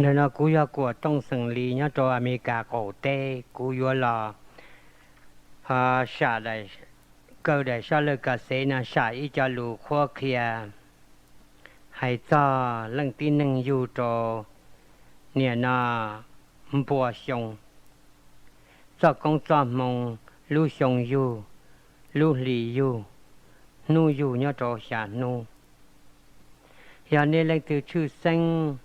Ntawm no kuv yog Kuam Tooj xeem Lis nyob rau Amelikas qaum teb, kuv yuav los, a, kaw daim sab laj kas xev no sam ib co lus qhuab qhia hais txog leej tib neeg yug rau niam no npua xyoo, txoj koob txoj hmoo, lub xyoo yug, lub hli yug, hnub yug nyob rau xya hnub. Yog nej leej twg tshwj xeeb,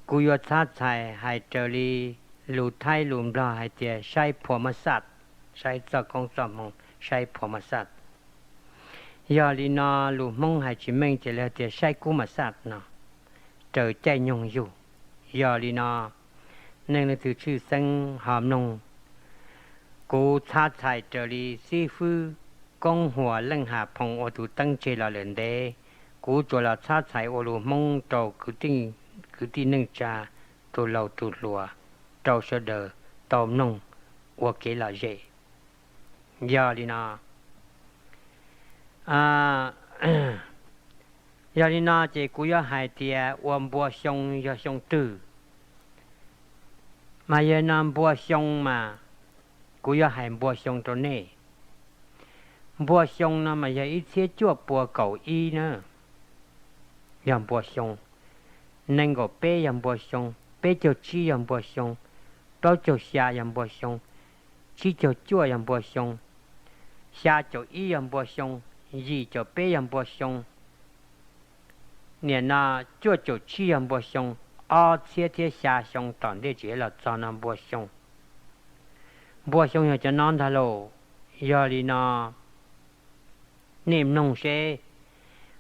kuv yuav txhab txhais hais raws li lus Thaib lus Nplog hais tias saib phua mab xaj, saib txoj koob txoj hmoo, saib phua mab xaj. Yog li no, lus Hmoob hais tsis meej ces lawv tias saib kub mas xaj no, raws caij nyoog yug. Yog li no, nej leej twg tshwj xeeb ho mloog, kuv txhab txhais raws li xib fwb Koob Huas Leej Ham Phoo ua tus teeb tseg los lawm ntev, kuv tsuas los txhab txhais ua lus Hmoob rau kwv tij neej tsa, tus laus tus hluas, rau sawv daws tau mloog ua kev lom zem. Yog li no, yog li no ces kuv yuav hais tias ua npua xyoo yog xyoo twg. Mas yog no npua xyoo mas kuv yuav hais npua xyoo rau nej. Npua xyoo no mas yog ib txhiab cuaj pua kaum ib na, yog npua xyoo. Nees nkaum peb yog npua xyoo, peb caug tsib yog npua xyoo, plaub caug xya yog npua xyoo, tsib caug cuaj yog npua xyoo, xya caum ib yog npua xyoo, yim caum peb yog npua xyoo, niam no cuaj caum tsib yog npua xyoo, ob txhiab thiab xya xyoo tom ntej tseem los txog no npua xyoo. Npua xyoo yog cov no ntag lauj. Yog li no, nej mloog seb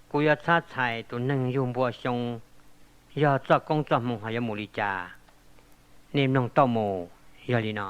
kuv yuav txhab txhais tus neeg yug npua xyoo yog txoj koob txoj hmoo ho yuav mus li cas. Nej mloog tau mus. Yog li no,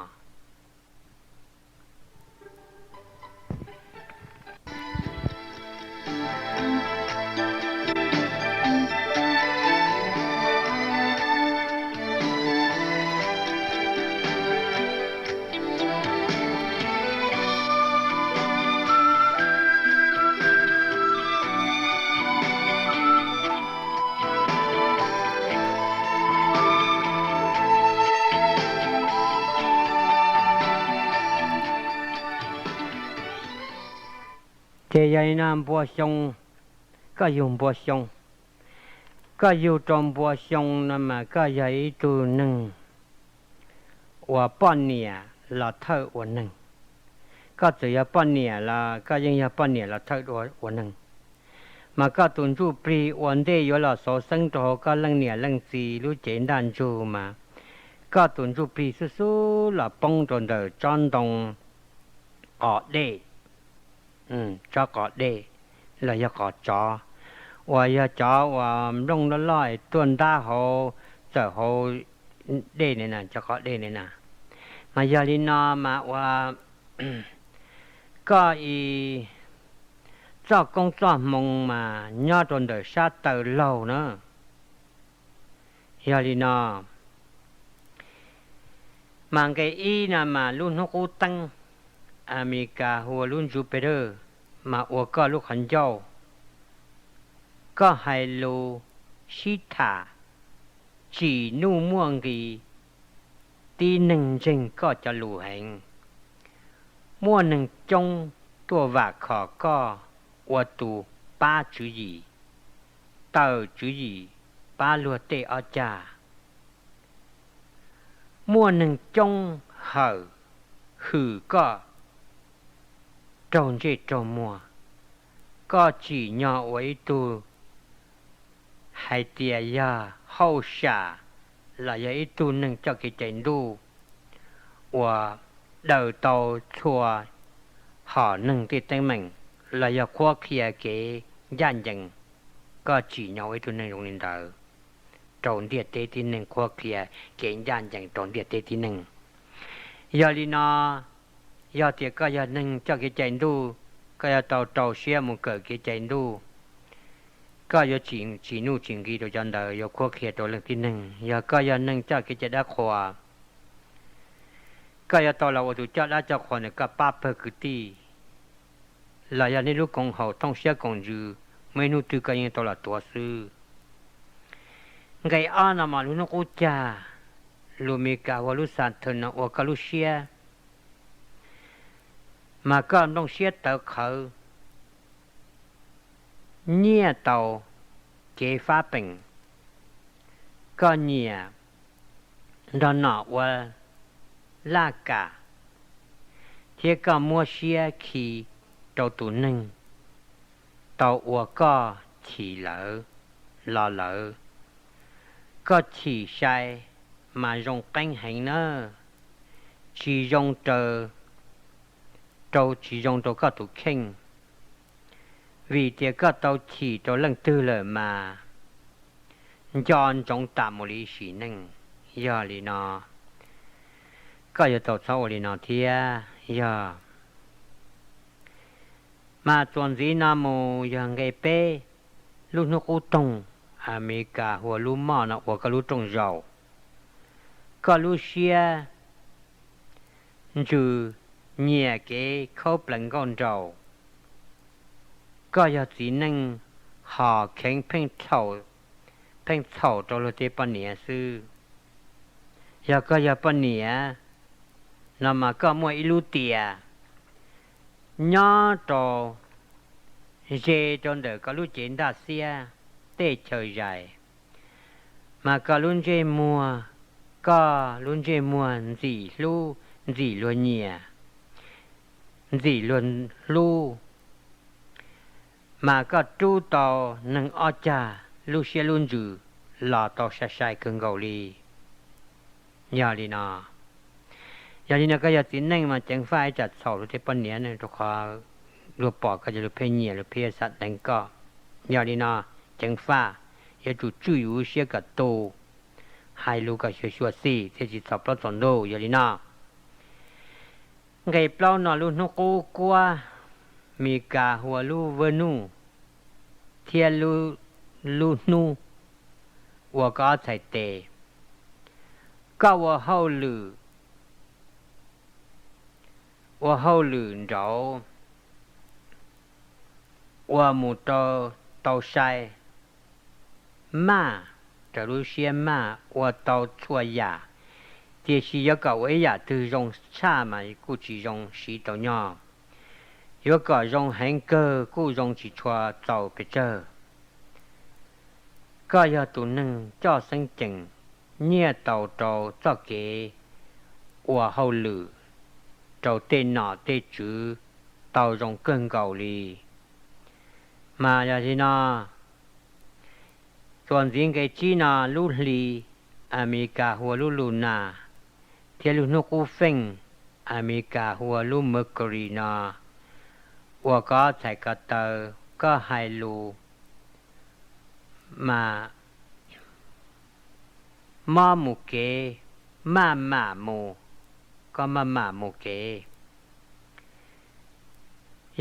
ces yog li no npua xyoo, koj yug npua xyoo, koj yug rau npua xyoo no mas koj yog ib tug neeg uas poj niam los thawj ua neeg. Koj txawm yog poj niam los koj yeej yog poj niam los thawj ua neeg. Mas koj tus ntsuj plig ua ntej yuav los xauv xeeb rau hauv koj leej niam leej txiv lub cev ntaj ntsug mas koj tus ntsuj plig xub xub los poob rau ntawm tsob ntoo qos dej, tsob qos dej los yog qos tsov, uas yog cov uas nplooj loj loj es tuaj ntab hauv, txawm hauv dej ne, cov qos dej ne na. Mas yog li no mas ua koj ib txoj koob txoj hmoo mas nyob rau ntawm sab taw laug na. Yog li no, mas nqe ib no mas lub hnub qub teeb, Amelikas hu ua lub Jupiter, mas ua koj lub qhov ncauj. Koj hais lus sib tham, tsim nuj muaj nqis, tib neeg ntseeg koj cov lus heev. Muaj neeg coob tuaj vam khom koj ua tus pab tswv yim, tawm tswv yim pab luag tej ob cag. Muaj neeg coob hawm hwm koj raug ntsej raug muag. Koj tsim nyog ua ib tug hais tias yog hauj sam los yog ib tug neeg coj kev cai ntuj uas daws tau txhua hom neeg tej teeb meem los yog qhuab qhia kev ncaj ncees. Koj tsim nyog ua ib tug neeg zoo li ntawd rau ntiaj teb tib neeg, qhuab qhia kev ncaj ncees rau ntiaj teb tib neeg. Yog li no, yog tias koj yog neeg coj kev cai ntuj, koj yuav tau rau siab mus kawm kev cai ntuj. Koj yuav tsim nuj tsim nqi rau cov ntawd, yuav qhuab qhia rau leej tib neeg. Yog koj yog neeg coj kev cai dab qhuas, koj yuav tau los ua tus coj dab coj qhuas ntawm koj pab pawg kwv tij, los yog nej lub koom haum thooj siab koom ntsws, muaj ib hnub twg koj yeej tau los tuav xwb. Nqe ob no mas lub hnub qub cag, lus Mis Kas hu ua lub Saturn no ua koj lub siab, mas koj nplooj siab tawv qhawv, nyiaj tau kev fab peem, koj nyiam nrog nom ua laj kam, thiab koj muab siab khi rau tus neeg tau ua koj chim lawv los lawm. Koj chim sai mas zoo qeeb heev na, tsis zoo raws, rau tsis zoo rau koj tus kheej, vim tias koj tau chim rau leej twg lawm mas nco ntsoov tas mus li sim neej. Yog li no koj yuav tau txhob ua li no thiab. Yog mas txuas ntxiv no mus yog nqe peb, lub hnub qub toog, Amelikas hu ua lub moj no ua koj lub rooj zaum, koj lub siab ntsws nyiam kev khaub plees nkauj nraug. Koj yog txiv neej hos kheev pheej txhaum rau luag tej poj niam xwb. Yog koj yog poj niam no mas koj muaj ib lub tias nyob rau ze rau ntawm koj lub cev ntaj xiab tej chaw zais, mas koj lub ntsej muag, koj lub ntsej muag ntxim hlub ntxim luag nyiam, ntxim luag hlub, mas koj rub tau neeg ob cag lub siab lub ntsws los tau sai sai kawg nkaus li. Yog li no, yog li no koj yog txiv neej mas ceev faj ib tsam txhaum luag tej poj niam ne, rau qhov luag pom koj ces luag pheej nyiam luag pheej xav deev koj. Yog li no ceev faj, yuav tsum tswj yus siab kom tu, hais lus kom xyuam xim thiaj tsis txhaum plaub txhaum ntug. Yog li no nqe plaub no lub hnub qub kuab, Mis Kas hu ua lub Vwj Nuj, thiab lub hnub ua koj ob txhais tes. Koj ua hauj lwm, ua hauj lwm nraud, ua mus rau tau sai, maj, raws lub siab maj ua tau txhua yam, tiam sis yuav kom ua ib yam twg zoo tshaj mas kuj tsis zoo siv tau nyob. Yuav kom zoo heev kawg kuj zoo tsis tshua txaus pes tsawg. Koj yog tus neeg coj xeeb ceem, nyiaj tau rau txoj kev ua hauj lwm rau tej nom tej tswv tau zoo kawg nkaus li. Mas yog li no, txuas ntxiv nqe tsib no lub hli, Amelikas hu ua lub Luna, thiab lub hnub qub feej, Amelikas hu ua lub Mercury no, ua koj txhais ko taw, koj hais lus mas mob mus kev, maj mam mus, koj maj mam mus kev.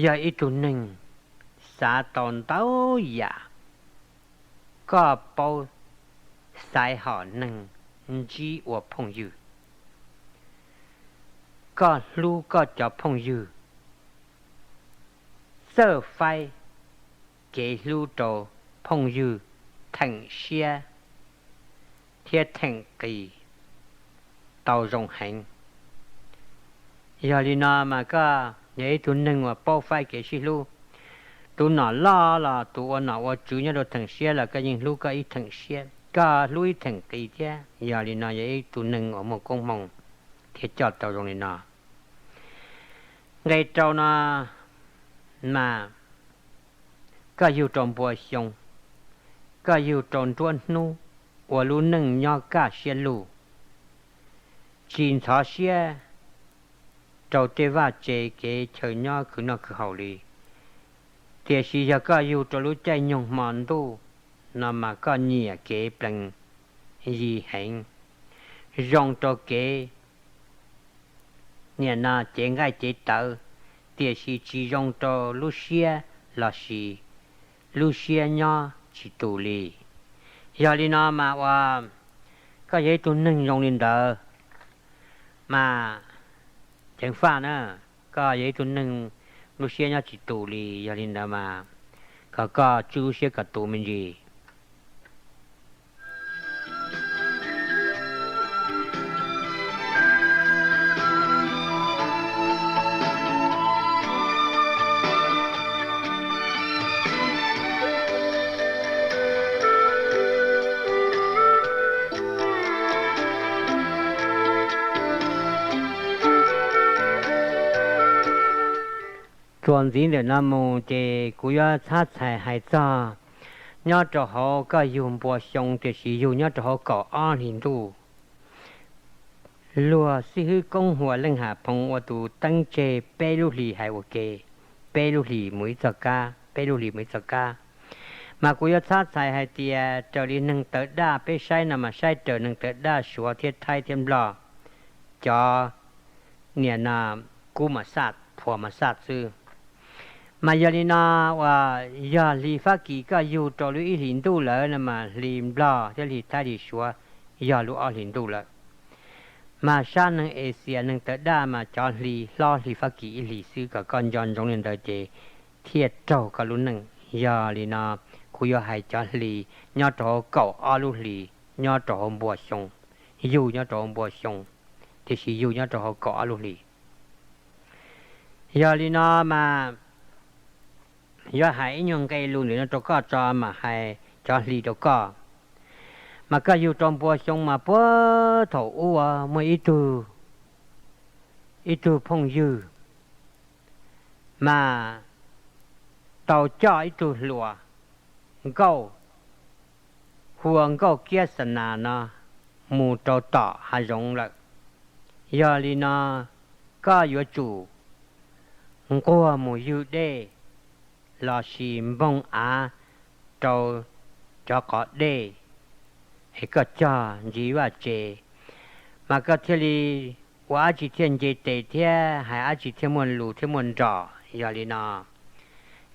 Yog ib tug neeg xav tau ntau yam, koj paub xaiv hom neeg ntsib ua phooj ywg, koj hlub koj cov phooj ywg, txawj faib kev hlub rau phooj ywg, theem siab thiab theem qis tau zoo heev. Yog li no mas koj yog ib tug neeg uas paub faib kev sib hlub. Tus nom loj los tus ua nom ua tswv nyob rau theem siab los koj yeej hlub koj ib theem siab, koj hlub ib theem qis thiab. Yog li no yog ib tug neeg uas muaj koob hmoov thiab coj tau zoo li no. Nqe rau no mas koj yug rau npua xyoo, koj yug rau nruab hnub, ua lub neej nyob kaj siab lug, tsis ntxhov siab rau tej vaj tse kev chaw nyob khwv noj khwv haus li. Tiam sis yog koj yug rau lub caij nyoog hmo ntuj no mas koj nyiam kev plees yig heev, zoo rau kev niam no cev nqaij cev tawv, tiam sis tsis zoo rau lub siab lossis lub siab nyob tsis tus li. Yog li no mas ua koj yog ib tug neeg zoo li ntawd mas ceev faj na, koj yog ib tug neeg lub siab nyob tsis tus li. Yog li ntawd mas kom koj tswj lub siab kom tus me ntsis. Txuas ntxiv ntawm no mus ces kuv yuav txhab txhais hais txog nyob rau hauv koj yug npua xyoo tiam sis yug nyob rau hauv kaum ob hlis ntuj. Luag xib hwb Koob Huas Leej Ham Phoo ua tus teeb tseg peb lub hlis hais ua ke, peb lub hlis mus ib txog kab, peb lub hlis mus ib txog kab. Mas kuv yuav txhab txhais hais tias raws li neeg tawv daj peb saib no mas saib raws neeg tawv daj Suav thiab Thaib thiab Nplog, cov niam no kub mas xaj, phua mas xaj xwb. Mas yog li no, uas yog hli Fab Kis koj yug rau lub ib hlis ntuj lawm no mas hli Nplog thiab hli Thaib hli Suav yog lub ob hlis ntuj lawm. Mas sab neeg Axias neeg tawv daj mas cov hli hlob hli Fab Kis ib hlis xwb, kom koj nco ntsoov li ntawd ces thiaj raug koj lub neej. Yog li no, kuv yuav hais cov hli nyob rau hauv kaum ob lub hlis nyob rau hauv npua xyoo, yug nyob rau hauv npua xyoo, tiam sis yug nyob rau hauv kaum ob lub hlis. Yog li no mas yuav hais ib nyuag nqe lus ntawm no rau koj tso mas hais cov hli rau koj. Mas koj yug rau npua xyoo mas puag thaum ub muaj ib tug, ib tug phooj ywg mas tau coj ib tug hluas nkauj hu ua Nkauj Kiab Xa Nas no mus rau tom hav zoov lawm. Yog li no koj yuav tsum nquag mus ywg dej lossis npoog av rau cov qhov dej es koj cog ntsis vaj tse, mas koj thiaj li ua dab tsi thiaj nce tes thiab hais dab tsi thiaj muaj lus thiab muaj nrom. Yog li no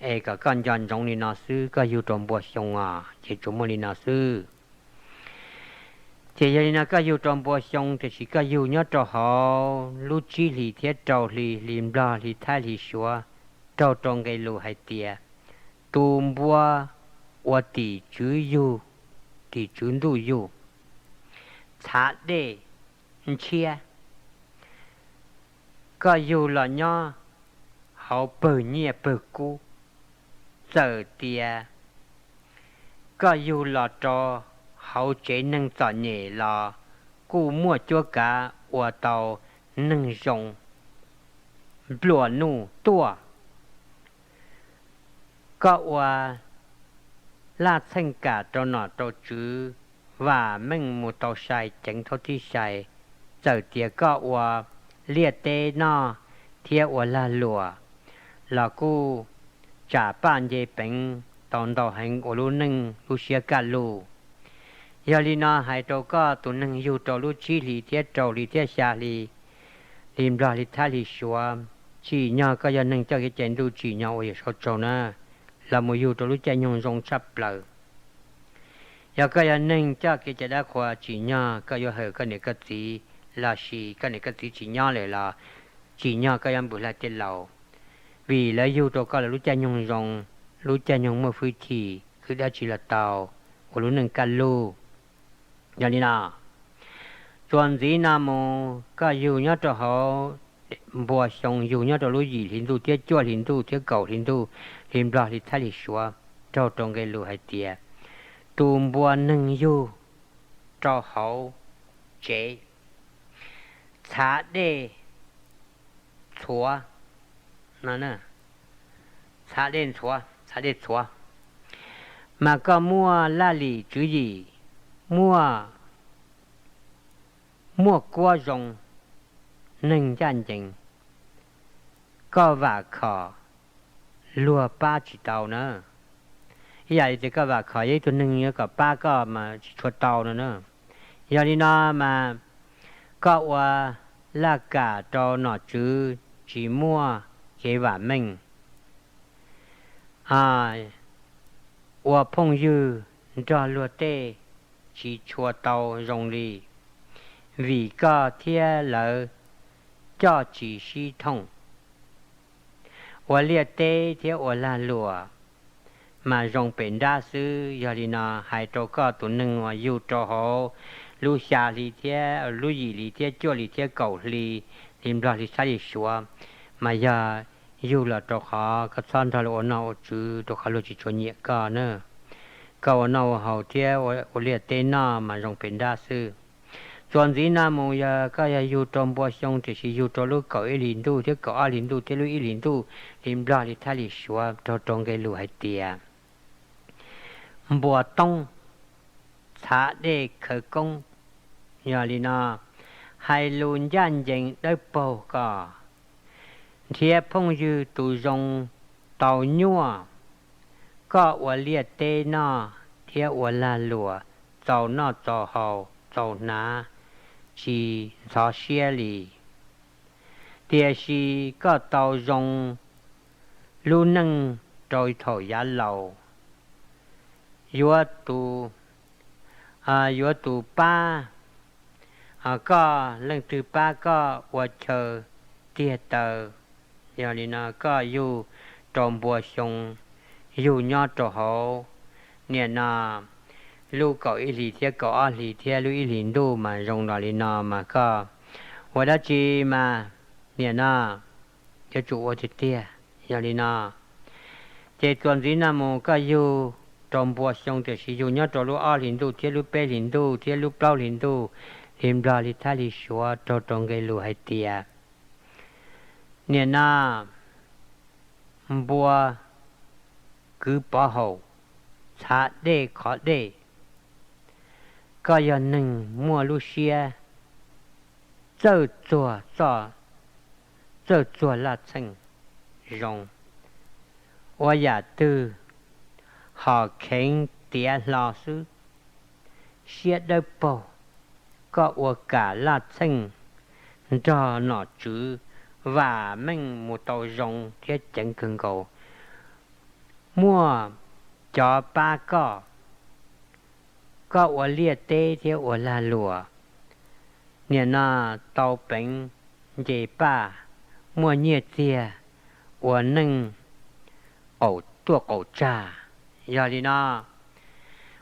es kom koj nco ntsoov li no xwb, koj yug rau npua xyoo os ces tsuas muaj li no xwb. Ces yog li no koj yug rau npua xyoo tiam sis koj yug nyob rau hauv lub tsib hlis thiab rau hli, hli Nplog hli Thaib hli Suav, raug rau nqe lus hais tias tus npua uas tim tswv yug, tim tswv ntuj yug, txhav dej ntshiab. Koj yug los nyob hauv pawg nyiaj pawg kub, txawm tias koj yug los rau hauv tsev neeg txom nyem los kuj muaj cuab kav ua tau neeg zoo nplua nuj tuaj. Koj ua laj txheej kam rau nom rau tswv, vam meej mus tau sai ceev thaub tib sai. Txawm tias koj ua liaj teb noj thiab ua lag luam los kuj tsam paj nce peev tau ntau heev ua lub neej lub siab kaj lug. Yog li no hais rau koj tus neeg yug rau lub tsib hlis thiab rau hli thiab xya hli, hli Nplog hli Thaib hli Suav, tsim nyog koj yog neeg coj kev cai ntuj tsim nyog ua yawm saub tsaug na, los mus yug rau lub caij nyoog zoo tshaj plaws. Yog koj yog neeg coj kev cai dab qhuas tsim nyog koj yuav hawm koj niam koj txiv lossis koj niam koj txiv tsis nyob lawm los tsim nyog koj yuav npws hla tej laus, vim lawv yug rau koj lawv lub caij nyoog zoo, lub caij nyoog muaj hwj chim khwv dab tsi los tau, ua lub neej kaj lug. Yog li no, txuas ntxiv no mus koj yug nyob rau hauv npua xyoo, yug nyob rau lub yim hli ntuj thiab cuaj hli ntuj thiab kaum hli ntuj, hli Nplog hli Thaib hli Suav, raug rau nqe lus hais tias tus npua neeg yug rau hauv tsev txhav dej txhuav, txhav dej txhuav, txhav dej txhuav, mas koj muaj laj lim tswv yim, muaj, muaj kuab zoo, neeg ncaj ncees, koj vam khom luag pab tsis tau na. Ib yam li tias koj vam khom yog ib tug neeg yuav kom pab koj mas tsis tshua tau no na. Yog li no mas koj ua laj kam rau nom tswv tsis muaj kev vam meej, ua phooj ywg nrog luag tej tsis tshua tau zoo li, vim koj thiab lawv coj tsis sib thooj. Ua liaj teb thiab ua lag luam mas zoo pem nrab xwb. Yog li no hais rau koj tus neeg uas yug rau hauv lub xya hli thiab lub yim hli thiab cuaj hli thiab kaum hli, hli Nplog hli Thaib hli Suav, mas yog yug los rau qhov koj txhob nrog luag ua noj ua tswv rau qhov luag tsis tshua nyiam koj na. Koj ua noj ua haus thiab ua liaj teb noj mas zoo pem nrab xwb. Txuas ntxiv no mus yog koj yog yug rau npua xyoo tiam sis yug rau lub kaum ib hlis ntuj thiab kaum ob hlis ntuj thiab lub ib hlis ntuj li nplog li thab li suav raug rau nqe lus hais tias npua toob txhav dej khawv koob. Yog li no, hais lus ncaj ncees dawb paug koj nrhiav phooj ywg tus zoo tau nyuaj, koj ua liaj teb noj thiab ua lag luam txaus noj txaus haus txaus hnav tsis ntxhov siab li. Tiam sis koj tau zoo lub neej rau thaum yav laus, yuav tus, yuav tus pab, koj leej twg pab koj ua chaw tiag taw. Yog li no koj yug rau npua xyoo, yug nyob rau hauv niam no lub kaum ib hlis thiab kaum ob hlis thiab lub ib hlis ntuj mas zoo los li no mas koj ua dab tsi mas niam no yuav tsum ua tiag tiag. Yog li no ces txuas ntxiv no mus koj yug rau npua xyoo tiam sis yug nyob rau lub ob hlis ntuj thiab lub peb hlis ntuj thiab lub plaub hlis ntuj li nplog li thab li suav raug rau nqe lus hais tias niam no npua kwv pov haum txhav dej qhov dej. Koj yog neeg muaj lub siab txawj txuag txoj, txawj txuag laj txheej zoo, ua yam twg hom kheev tiav hlo xwb. Siab dawb paug, koj ua kam laj txheej nrog nom tswv vam meej mus tau zoo thiab ceev kawg nkaus. Muaj cov pab koj, koj ua liaj teb thiab ua lag luam, niam no tau peev nce paj, muaj nyiaj txiag, ua neej qaum tuaj qaum tsag. Yog li no,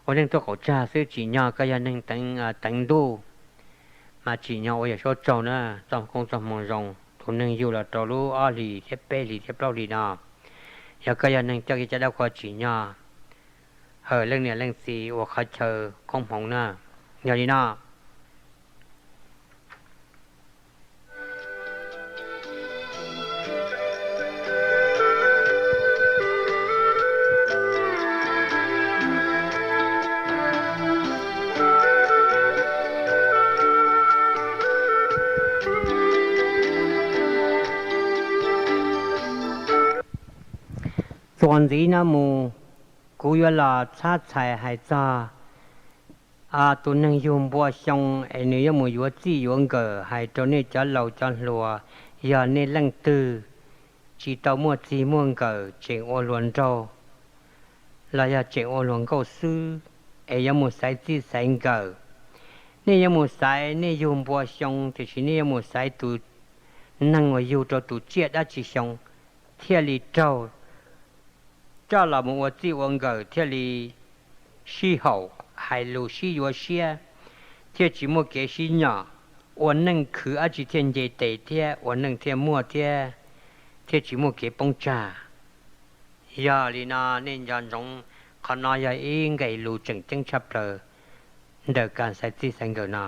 ua neej tuaj qaum tsag xwb tsim nyog koj yog neeg teev ntuj mas tsim nyog ua yam suab tsaug na, txoj koob txoj hmoo zoo, tus neeg yug los rau lub ob hlis thiab peb hlis thiab plaub hlis no. Yog koj yog neeg coj kev cai dab qhuas tsim nyog hawm leej niam leej txiv ua qhov chaw koob hmoov na. Yog li no, txuas ntxiv no mus, kuv yuav los txhab txhais hais txog tus neeg yug npua xyoo es nws yuav mus yuav txij yuav nkawm. Hais rau nej cov laus cov hluas, yog nej leej twg tsis tau muaj txij muaj nkawm tseem ua hluas nraug los yog tseem ua hluas nkauj xwb es yuav mus xaiv txij xaiv nkawm, nej yuav mus xaiv nej yug npua xyoo tiam sis nej yuav mus xaiv tus neeg uas yug rau tus tsiaj dab tsi xyoo thiaj li raug coj los mus ua txij ua nkawm thiaj li sib haum, hais lus sib yuav siab, thiaj tsis muaj kev sib nyom, ua neej khwv dab tsi thiaj nce tes thiab ua neej thiaj muaj thiab, thiaj tsis muaj kev poob tsag. Yog li no nej nco ntsoov, qhov no yog ib nqe lus tseem ceeb tshaj plaws ntawm kas xaiv txij xaiv nkawm no.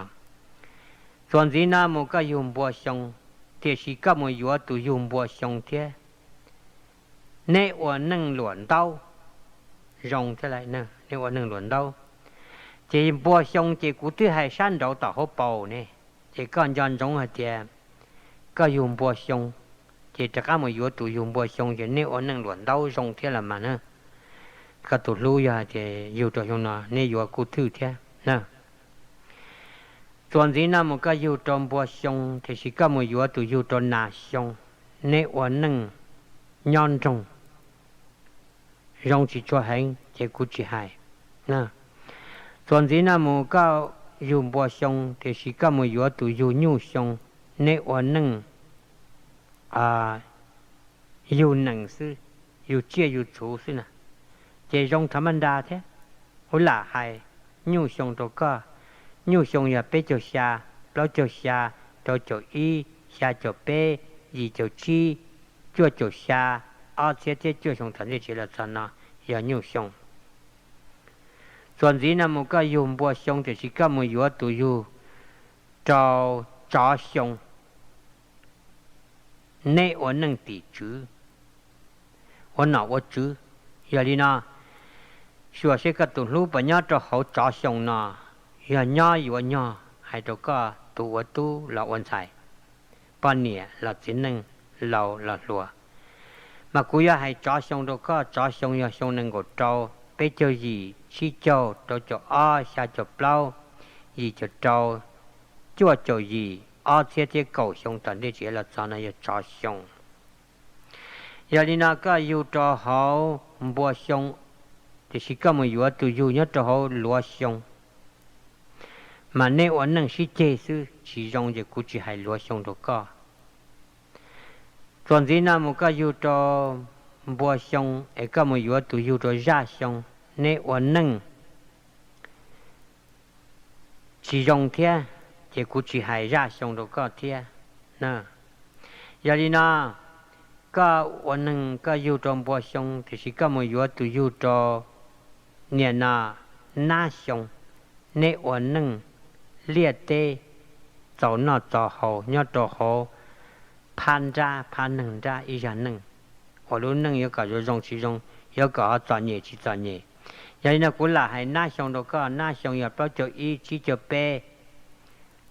Txuas ntxiv no mus koj yug npua xyoo, tiam sis koj mus yuav tus yug npua xyoo thiab, neb ua neej luam ntaub zoo thiab, neb ua neej luam ntaub. Ces npua xyoo ces kuv twb hais sab nraud tom hauv paus ne, ces koj nco ntsoov hais tias koj yug npua xyoo, ces rov qab mus yuav tus yug npua xyoo ces neb ua neej luam ntaub zoo thiab los mas na. Koj tus hlub yog hais tias yug rau xyoo no neb yuav kuj thwj thiab na. Txuas ntxiv no mus koj yug rau npua xyoo tiam sis koj mus yuav tus yug rau nas xyoo, neb ua neej nyob nroog zoo tsis tshua heev ces kuv tsis hais. Txuas ntxiv no mus koj yug npua xyoo tiam sis koj mus yuav tus yug nyuj xyoo, neb ua neej yug nees xwb, yug tsiaj yug txhu xwb na, ces zoo thav maj nra thiab. Kuv lam hais nyuj xyoo rau koj, nyuj xyoo yog peb caug xya, plaub caug xya, rau caum ib, xya caum peb, yim caum tsib, cuaj caum xya, ob txhiab thiab cuaj xyoo tom ntej tsev los txog no yog nyuj xyoo. Txuas ntxiv no mus koj yug npua xyoo tiam sis koj mus yuav tus yug rau tsov xyoo, neb ua neej tim tswv, ua nom ua tswv. Yog li no, xyuas seb koj tus hlub puas nyob rau hauv tsov xyoo no, yog nyob yuav nyog hais rau koj tus ua tub los ua ntxhais, poj niam los txiv neej, laus los hluas. Mas kuv yuav hais tsov xyoo rau koj, tsov xyoo yog xyoo nees nkaum rau, peb caug yim, tsib caug, rau caum ob, xya caum plaub, yim caum rau, cuaj caum yim, ob txhiab thiab kaum xyoo tom ntej tsis los txog no yog tsov xyoo. Yog li no koj yug rau hauv npua xyoo, tiam sis koj mus yuav tus yug nyob rau hauv luav xyoo, mas neb ua neej sib ceg xwb tsis zoo ces kuv tsis hais luav xyoo rau koj. Txuas ntxiv no mus koj yug rau npua xyoo es koj mus yuav tus yug rau zaj xyoo, neb ua neej tsis zoo thiab, ces kuv tsis hais zaj xyoo rau koj thiab. Yog li no, koj ua neeg koj yug rau npua xyoo tiam sis koj mus yuav tus yug rau niam no nab xyoo, neb ua neej liaj teb txaus noj txaus haus nyob rau hauv phab nrab phab neeg nrab ib zag neej, uas lub neej yuav kom zoo zoo tsis zoo, yuav kom ho txom nyem tsis txom nyem. Yog li no kuv lam hais nab xyoo rau koj, nab xyoo yog plaub caug ib, tsib caug peb,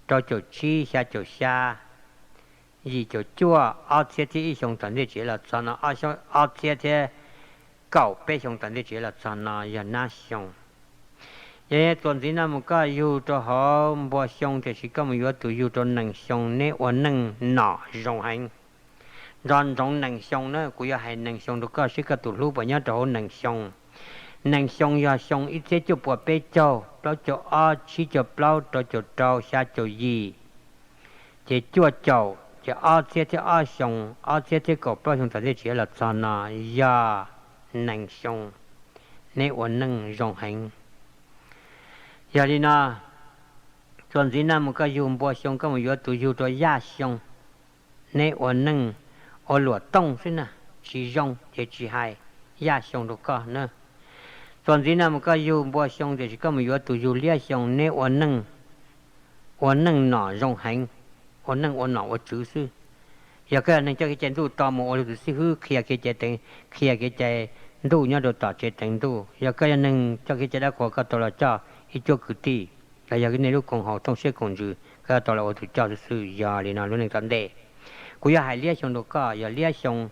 rau caum tsib, xya caum xya, yim caum cuaj, ob txhiab thiab ib xyoo tom ntej tsis los txog no, ob txhiab thiab kaum peb xyoo tom ntej tsis los txog no yog nab xyoo. Yog txuas ntxiv no mus koj yug rau hauv npua xyoo tiam sis koj mus yuav tus yug rau nees xyoo, neb ua neej nom zoo heev. Nco ntsoov nees xyoo na, kuv yuav hais nees xyoo rau koj seb koj tus hlub puas nyob rau hauv nees xyoo. Nees xyoo yog xyoo ib txhiab cuaj puas peb caug, plaub caug ob, tsib caug plaub, rau caum rau, xya caum yim, ces cuaj caum, ces ob txhiab thiab ob xyoo, ob txhiab thiab kaum plaub xyoo tom ntej tsis los txog no yog nees xyoo, neb ua neej zoo heev. Yog li no, txuas ntxiv no mus koj yug npua xyoo koj mus yuav tus yug rau yaj xyoo, neb ua neej ua luam tooj xwb na, tsis zoo ces tsis hais yaj xyoo rau koj na. Txuas ntxiv no mus koj yug npua xyoo tiam sis koj mus yuav tus yug liab xyoo, neb ua neej, ua neej nom zoo heev, ua neej ua nom ua tswv xwb. Yog koj yog neeg coj kev cai ntuj to mus ua lug tus xib hwb qhia kev cai teev, qhia kev cai ntuj nyob rau tom tsev teev ntuj. Yog koj yog neeg coj kev cai dab qhuas koj tau los coj ib cuab kwv tij, los yog nej lub koom haum thooj siab koom ntsws koj tau los ua tus coj xwb xwb. Yog li no lub neej tom ntej, kuv yuav hais liab xyoo rau koj, yog liab xyoo,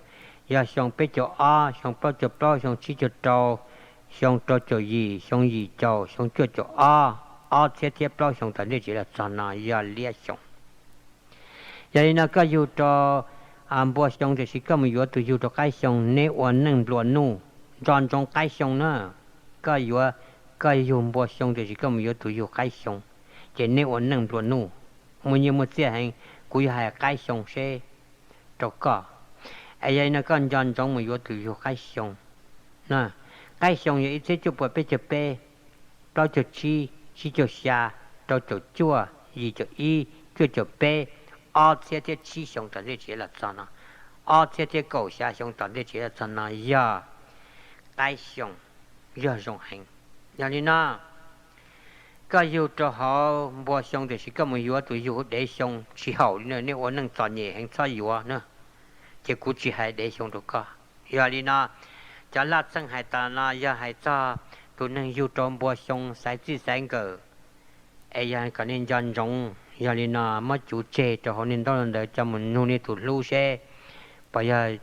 yog xyoo peb caug ob, xyoo plaub caug plaub, xyoo tsib caug rau, xyoo rau caum yim, xyoo yim caum, xyoo cuaj caum ob, ob txhiab thiab plaub xyoo tom ntej tsis los txog no yog liab xyoo. Yog li no koj yug rau npua xyoo tiam sis koj mus yuav tus yug rau qaib xyoo, neb ua neej nplua nuj. Nco ntsoov qaib xyoo na, koj yuav, koj yug npua xyoo tiam sis koj mus yuav tus yug qaib xyoo, ces neb ua neej nplua nuj, muaj nyiaj muaj txiaj heev. Kuv yuav hais qaib xyoo seb rau koj. Es yog li no koj nco ntsoov mus yuav tus yug qaib xyoo. Qaib xyoo yog ib txhiab cuaj puas peb caug peb, plaub caug tsib, tsib caug xya, rau caum cuaj, yim caum ib, cuaj caum peb, ob txhiab thiab tsib xyoo tom ntej tsis los txog no, ob txhiab thiab kaum xya xyoo tom ntej tsis los txog no yog qaib xyoo, yog zoo heev. Yog li no, koj yug rau hauv npua xyoo tiam sis koj mus yuav tus yug dev xyoo tsis haum li na, nej ua neej txom nyem heev txhob yuav na, ces kuv tsis hais dev xyoo rau koj. Yog li no, cov laj txheej hais tas no yog hais txog tus neeg yug rau npua xyoo xaiv txij xaiv nkawm, es yog kom nej nco ntsoov. Yog li no muab cuv tseg rau hauv nej ntaub ntawv coj mus nug nej tus hlub seb puas yog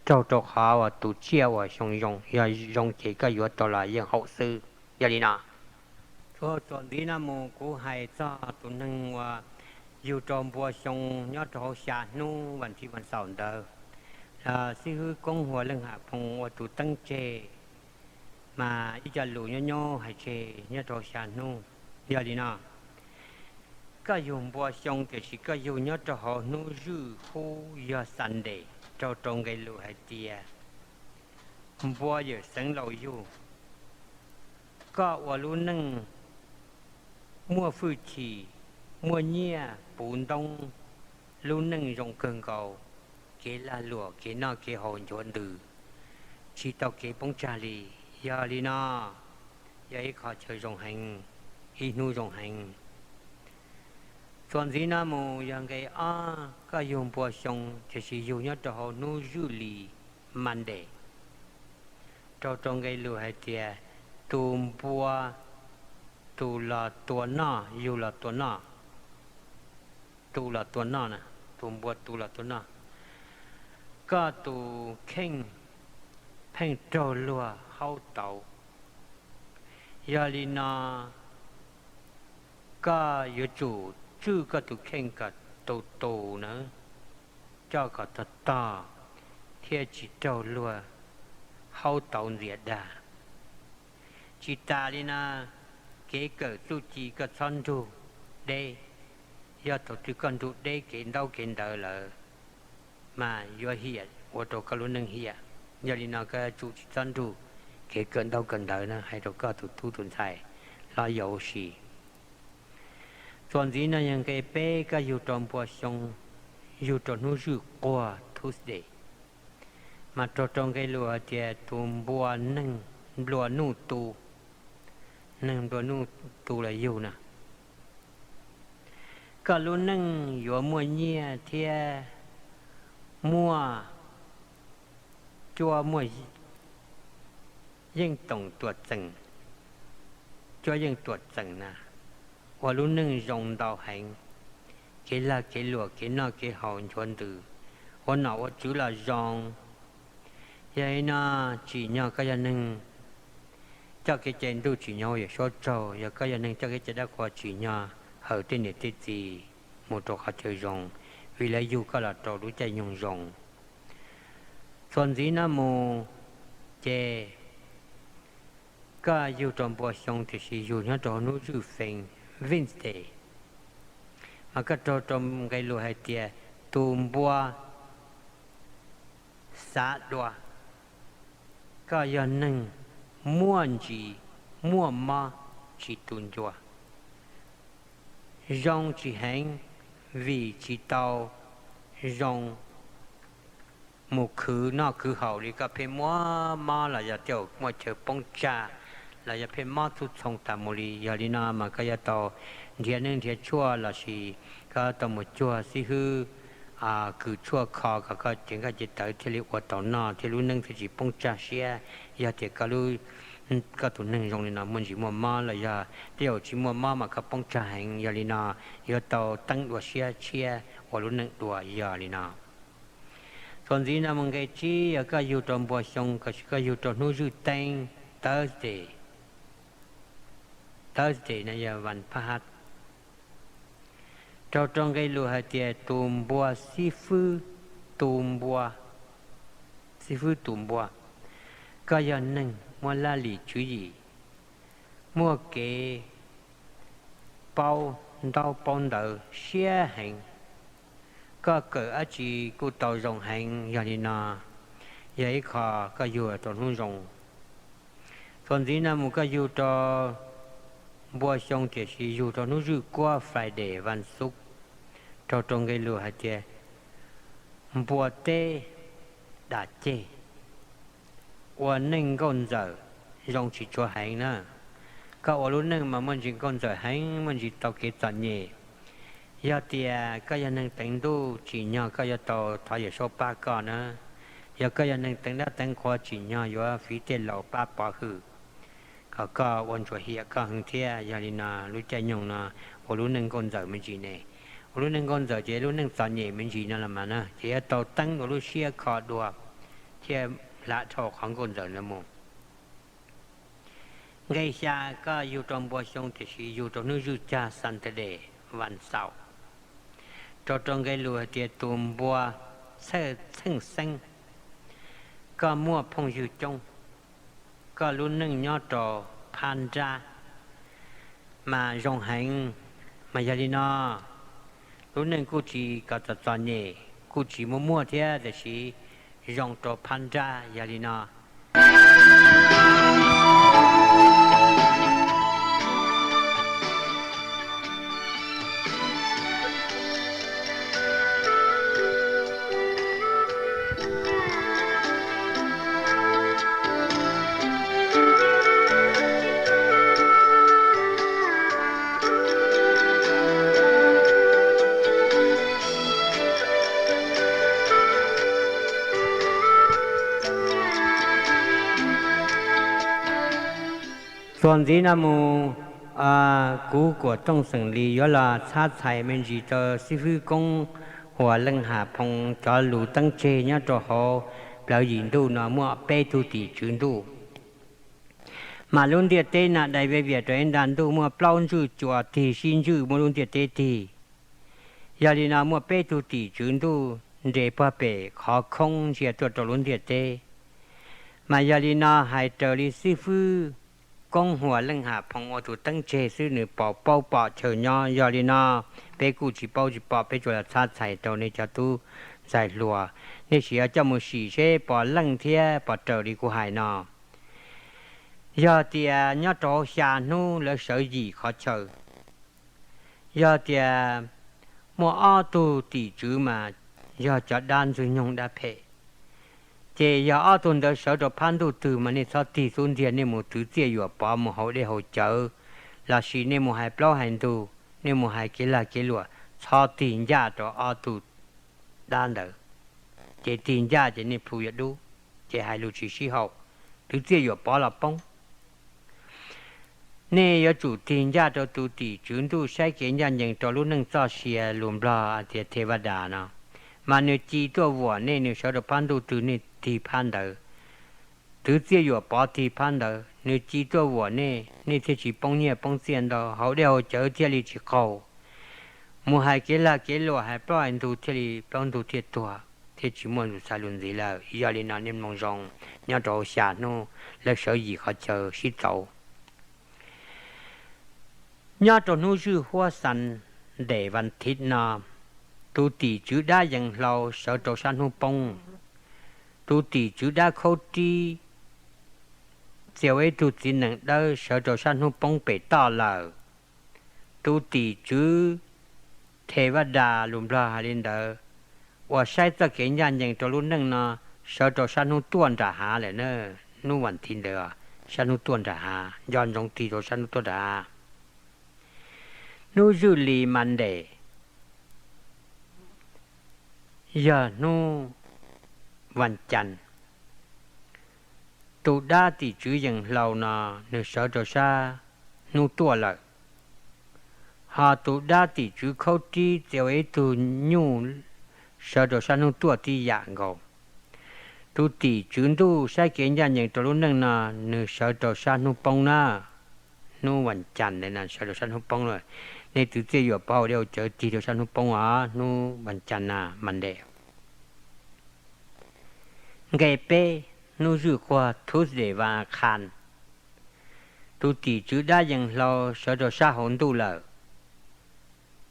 raug rau qhov uas tus tsiaj uas xyoo zoo, yog zoo ces koj yuav tau los yeej haum xwb. Yog li no, txuas ntxiv no mus kuv hais txog tus neeg uas yug rau npua xyoo nyob rau hauv xya hnub vas thiv vas xaum ntawd, xib hwb Koob Huas Leej Ham Phoo ua tus teeb tseg, mas ib co lus nyob nyob hais tseg nyob rau xya hnub. Yog li no, koj yug npua xyoo tiam sis koj yug nyob rau hauv hnub zwj hub yog Sunday, raug rau nqe lus hais tias npua yawm xeev laus yug. Koj ua lub neej muaj hwj chim, muaj nyiaj puv ntoob, lub neej zoo kawg nkaus, kev lag luam kev noj kev haus nchuav ntws, tsis tau kev poob tsag li. Yog li no, yog ib qho chaw zoo heev, ib hnub zoo heev. Txuas ntxiv no mus yog nqe ob, koj yug npua xyoo tiam sis yug nyob rau hauv hnub zwj li Monday. Raug rau nqe lus hais tias tus npua tu los tua noj, yug los tua noj, tu los tua noj na, tus npua tu los tua noj. Koj tus kheej pheej raug luag haub tauv. Yog li no koj yuav tsum tswj koj tus kheej kom tus tus na, coj kom tog tog thiab tsis raug luag haub tauv ntxias dag. Tsis tas li no, kev kawm txuj ci koj txhob nrug deb. Yog thaum twg koj nrug deb kev ntaub kev ntawv lawm mas yuav hiam, ua rau koj lub neej hiam. Yog li no koj yuav tsum tsis txhob nrug kev kawm ntaub kawm ntawv na, hais rau koj tus tub tus ntxhais hlob yau si. Txuas ntxiv no yog nqe peb, koj yug rau npua xyoo, yug rau hnub zwj quag Tuesday, mas raug rau nqe lus hais tias tus npua neeg nplua nuj tu, neeg nplua nuj tu los yug na. Koj lub neej yuav muaj nyiaj thiab muaj cuab muaj yeej toom tuam txeem, cuab yeej tuam txeem na, ua lub neej zoo ntau heev, kev lag kev luam kev noj kev haus nchuav ntws, ua nom ua tswv los zoo. Yog li no tsim nyog koj yog neeg coj kev cai ntuj tsim nyog ua yawm suab tsaug, yog koj yog neeg coj kev cai dab qhuas tsim nyog hawm tej niam tej txiv mus rau qhov chaw zoo, vim lawv yug koj los rau lub caij nyoog zoo. Txuas ntxiv no mus ces koj yug rau npua xyoo tiam sis yug nyob rau hnub zwj feeb Wednesday, mas koj raug rau nqe lus hais tias tus npua xav dua. Koj yog neeg muaj ntsis muaj mob tsis tu ncua, zoo tsis heev vim tsis tau zoo mus khwv noj khwv haus li, koj pheej muaj mob los yog tej zaum muaj chaw poob tsag los yog pheej mob txhua txhoo tas mus li. Yog li no mas koj yuav tau nrhiav neej nrhiav tshuaj lossis koj tau mus cuag xib hwb kws tshuaj kho kom koj ceev koj cev tawv thiaj li ua tau noj thiab lub neej thiaj tsis poob tsag siab. Yog tias koj lub, koj tus neeg zoo li no muaj ntsis muaj mob los yog tej zaum tsis muaj mob mas koj poob tsag heev, yog li no yuav tau teeb dua siab tshiab ua lub neej dua. Yog li no txuas ntxiv no mus nqe tsib yog koj yug rau npua xyoo tiam sis koj yug rau hnub zwj teeb Thursday, Thursday no yog vas phaj hab, raug rau nqe lus hais tias tus npua xib fwb tu npua, xib fwb tu npua. Koj yog neeg muaj laj lim tswv yim, muaj kev paub ntaub paub ntawv siab heev, koj kawm dab tsi kuj tau zoo heev. Yog li no yog ib qho koj yug rau hnub zoo. Txuas ntxiv no mus koj yug rau npua xyoo tiam sis yug rau hnub zwj kuab Friday, vas xuv, raug rau nqe lus hais tias npua teb dam ceg, ua neej nkauj ntxawm zoo tsis tshua heev na. Koj ua lub neej mas muaj ntsis nkauj ntxawm heev, muaj ntsis tau kev txom nyem. Yog tias koj yog neeg teev ntuj tsim nyog koj yuav tau thov yawm saub pab koj na. Yog koj yog neeg teev dab teev qhua tsim nyog yuav fiv tej laus pab pov hwm kom koj ua ntsuam hiam koj heev thiab. Yog li no lub caij nyoog no ua lub neej nkauj ntxawm me ntsis ne. Ua lub neej nkauj ntxawm ces lub neej txom nyem me ntsis no los mas na ces yuav tau teeb ua lub siab kho dua thiab hla dhau qhov nkauj ntxawm no mus. Nqe xya, koj yug rau npua xyoo tiam sis yug rau hnub zwj cag Saturday, vas xaum, raug rau nqe lus hais tias tus npua txheej xeeb, koj muaj phooj ywg coob, koj lub neej nyob rau phab nrab mas zoo heev. Mas yog li no lub neej kuj tsis kom txom txom nyem, kuj tsis muaj muaj thiab tiam sis zoo rau phab nrab. Yog li no Txuas ntxiv no mus, kuv Kuam Tooj xeem Lis yuav los txhab txhais me ntsis rau xib fwb Koob Huas Leej Ham Phoo cov lus teeb tseg nyob rau hauv plawv yim ntuj no muaj peb tug tim tswv ntuj. Mas lub ntiaj teb no dai vej vias rau ib nta ntuj, muaj plaub ntswj cua tig sib ntswj muab lub ntiaj teb tig. Yog li no muaj peb tug tim tswv ntuj nres puag pem qhov khoob ntsia tuaj rau lub ntiaj teb. Mas yog li no hais raws li xib fwb Koob Huas Leej Ham Phoo ua tus teeb tseg xwb, nws pom paub pom chaw nyob. Yog li no peb kuj tsis paub tsis pom, peb tsuas los txhab txhais rau nej cov tub ntxhais hluas, nej sim ho coj mus sim seb pom leej thiab pom raws li kuv hais no. Yog tias nyob rau hauv xya hnub lawv sawv yim qhov chaw, yog tias muaj ob tug tim tswv mas yog cov dab ntxwg nyoog dab phem, ces yog ob tug ntawd sawv rau phab ntuj twg mas nej txhob tig xub ntiag, nej mus twv txiaj yuam pov, mus haus dej haus cawv, lossis nej mus hais plaub hais ntug, nej mus hais kev lag kev luam, txhob tig ncaj rau ob tug dab ntawd. Ces tig ncaj ces nej plhu yuav dub, ces hais lus tsis sib haum, twv txiaj yuam pov los poob. Nej yuav tsum tig ncaj rau tus tim tswv ntuj saib kev ncaj ncees rau lub neej txoj sia, lus Nplog hais tias thej vaj das no, mas nws ci tuaj vuam nej, nws sawv rau phab ntuj twg nej tig phab ntawd. Twv txiaj yuam pov tig phab ntawd, nws ci tuaj vuam nej, nej thiaj tsis poob nyiaj poob txiaj ntau, haus dej haus cawv thiaj li tsis qaug, mus hais kev lag kev luam hais plaub hais ntug thiaj li plaub ntug thiaj tuag, thiaj tsis muaj lus xav lus ntxiv lawm. Yog li no nej mloog zoo, nyob rau hauv xya hnub lawv sawv yim qhov chaw sib txaus. Nyob rau hnub zwj huab Sunday vas thiv no, tus tim tswv dab yees hlau sawv rau sab hnub poob, tus tim tswv dab khaub rib txia ua ib tug txiv nees dawb sawv rau sab hnub poob pem toj lawm. Tus tim tswv thej vaj das, lus Nplog hais li ntawd, uas saib txoj kev ncaj ncees rau lub neej no sawv rau sab hnub tuaj nram hav lawm na. Hnub vas thiv ntawd sab hnub tuaj nram hav, nco ntsoov tig rau sab hnub tuaj nram hav. Hnub zwj li Monday, yog hnub vas cas, tus dab tim tswv yees hlau no nws sawv rau sab hnub tuaj lawm, ho tus dab tim tswv khaub rib txia ua ib tug nyuj sawv rau sab hnub tuaj tib yam nkaus. Tus tim tswv ntuj saib kev ncaj ncees rau lub neej no nws sawv rau sab hnub poob na. Hnub vas cas ntawd sawv rau sab hnub poob lawm, nej twv txiaj yuam pov haus dej haus cawv tig rau sab hnub poob os, hnub vas cas na, Monday. Nqe peb, hnub zwj quag Tuesday vas a khas, tus tim tswv dab yees hlau sawv rau sab hauv ntuj lawm.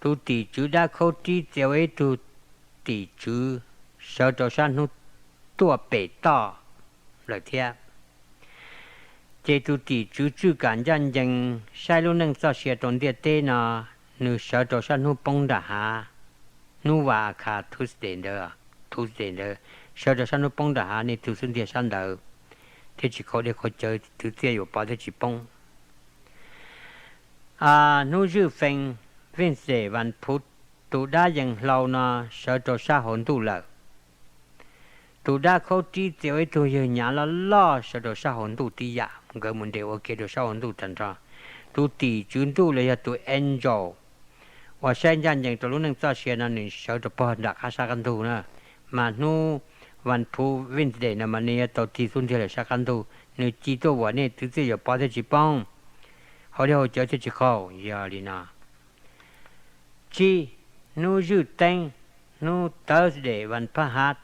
Tus tim tswv dab khaub rib txia ua ib tug tim tswv sawv rau sab hnub tuaj pem toj lawm thiab. Ces tus tim tswv tswj kam ncaj ncees saib lub neej txoj sia rau ntiaj teb no, nws sawv rau sab hnub poob nram hav, hnub vas a khas Tuesday ntawd, Tuesday ntawd sawv rau sab hnub poob nram hav, nej twv xub ntiag sab ntawd thiaj tsis qaug dej qaug cawv, twv txiaj yuam pov thiaj tsis poob. Hnub zwj fee Wednesday vas phuv, tus dab yees hlau no sawv rau sab hauv ntuj lawm. Tus dab khaub rib txia ua ib tug yawg nyav loj loj sawv rau sab hauv ntuj tib yam, nkawd mus nres ua ke rau sab hauv ntuj tag nrho. Tus tim tswv ntuj los yog tus angel uas saib ncaj ncees rau lub neej txoj sia no nws sawv rau pog nram qab sab qab ntug na. Mas hnub vas phuv Wednesday no mas nej yuav tau tig xub ntiag lawm sab qab ntug, nws ci tuaj vuam nej, twv txiaj yuam pov thiaj tsis poob, haus dej haus cawv thiaj tsis qaug. Yog li no, tsib, hnub zwj teeb, hnub Thursday vas phab hav,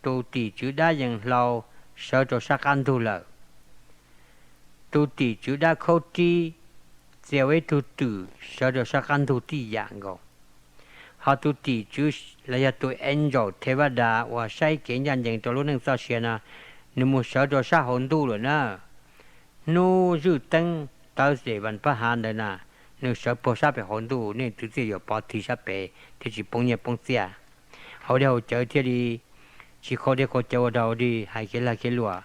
tus tim tswv dab yees hlau sawv rau sab qab ntug lawm. Tus tim tswv dab khaub rib txia ua ib tug twm sawv rau sab qab ntug tib yam nkaus. Ho tus tim tswv los yog tus angel thej vaj das uas saib kev ncaj ncees rau lub neej txoj sia no, nws mus sawv rau sab hauv ntuj lawm na. Hnub zwj teeb Thursday vas phab hav ntawd na, nws sawv puag sab pem hauv ntuj, nej twv txiaj yuam pov tig sab pem thiaj tsis poob nyiaj poob txiaj, haus dej haus cawv thiaj li tsis qaug dej qaug cawv ua dog dig, hais kev lag kev luam,